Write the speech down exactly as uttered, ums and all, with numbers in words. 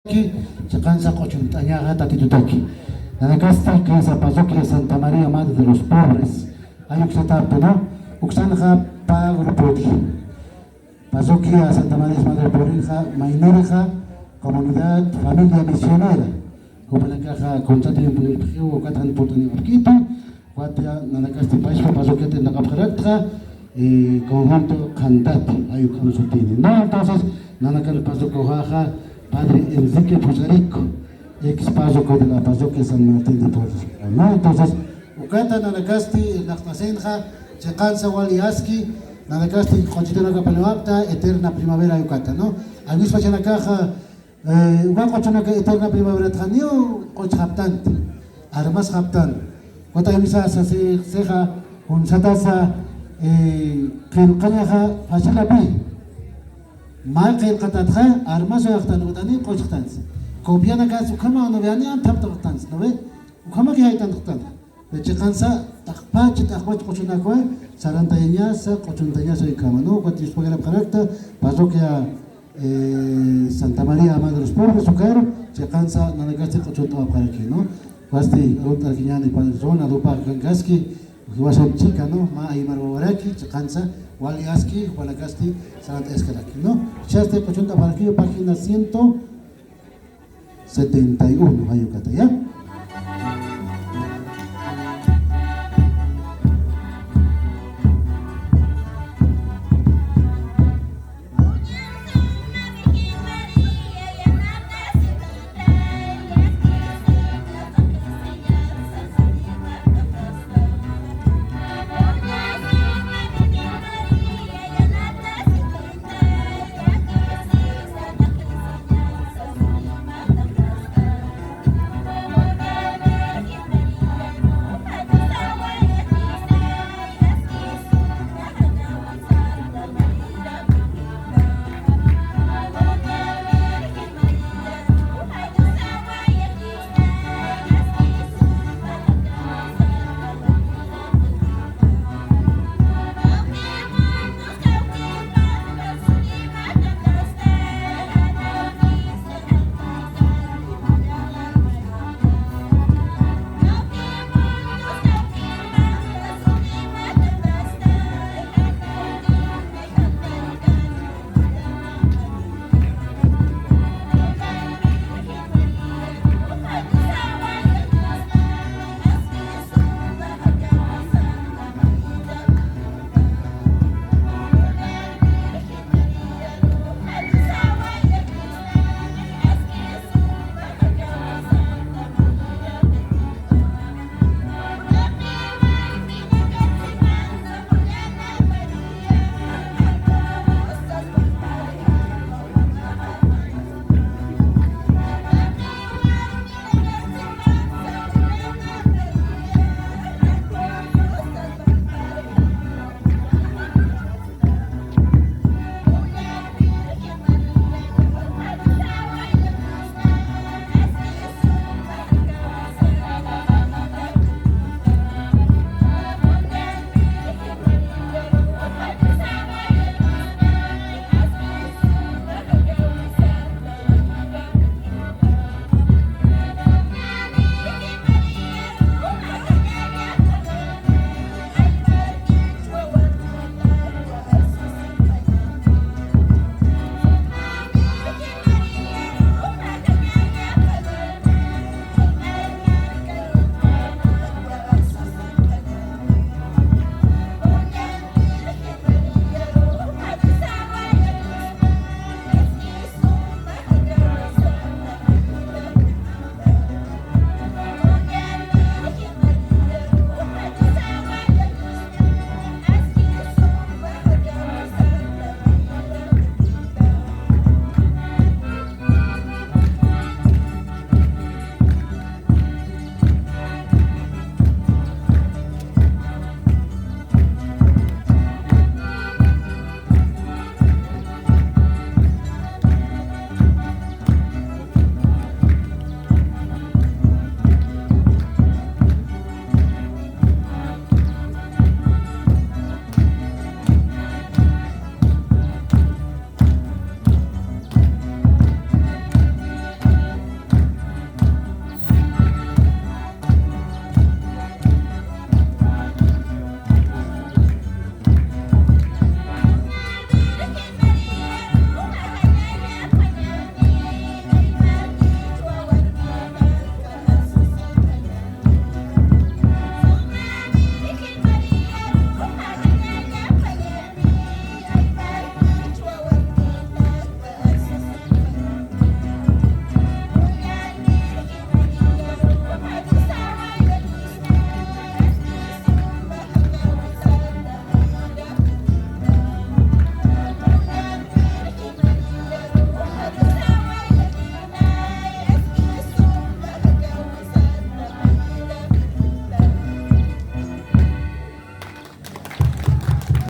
Chiqansa q'uchunt'añaxa tatitutaki. Nanakasti kaysa parroquia Santa María Madre de los Pobres. Ay uksatapta, ¿no? Uksanxa pä grupoti. Parroquia Santa María Madre de los Pobres, maynirixa comunidad, familia misionera. Jupanakaxa contrato de empleo, ukatan purt'aniwapkitu. Cuatro nanakasti pashpa parroquiat taqapxarakta, eh, conjunto Qhantati, ay ukham sutini, ¿no? Entonces, nanakan parroquiaxa padre Enrique Fusarico, ex párroco de la parroquia San Martín de Porres, ¿no? Entonces, ukata nanakasti, naqtasenxa, chiqansa wali aski, nanakasti q'uchutanaka paliwapta, eterna primavera ukata, ¿no? Awispa chanakaxa, Eh, uka q'uchunaka eterna primaveratxa niw q'uchxaptanti, armasxaptan. Ukat aymisa sasixa, kunsatasa, eh, qillqañaxa facilapi. Mä qillqatatxa, armasuyaxtan, ukat niw q'uchxtansi. Copianakas ukhama, ¿no ve? Niw amthaptxtansi, ¿no ve? Ukhamaki jaytantxtanxa. Chiqansa, t'aqpach, t'aqpach q'uchunakwa, sarantayañasa, q'uchuntañasa ukhama, ¿no? Ukat Diospagarapxarakta, parroquia, eh, Santa María, Madre de los Pobres, ukaru, chiqansa, nanakasti q'uchunt'awapxaraki, ¿no? Ukat, aruntarkiñäni, padre Ronald, upa kankaski, jiwasan chika, ¿no? Mä aymar wawaraki, chiqansa, wali aski, jupanakasti, sarant'ayaskaraki, ¿no? Chasti q'uchunt'apxaraki, página ciento setenta y uno, jay ukata, ¿ya?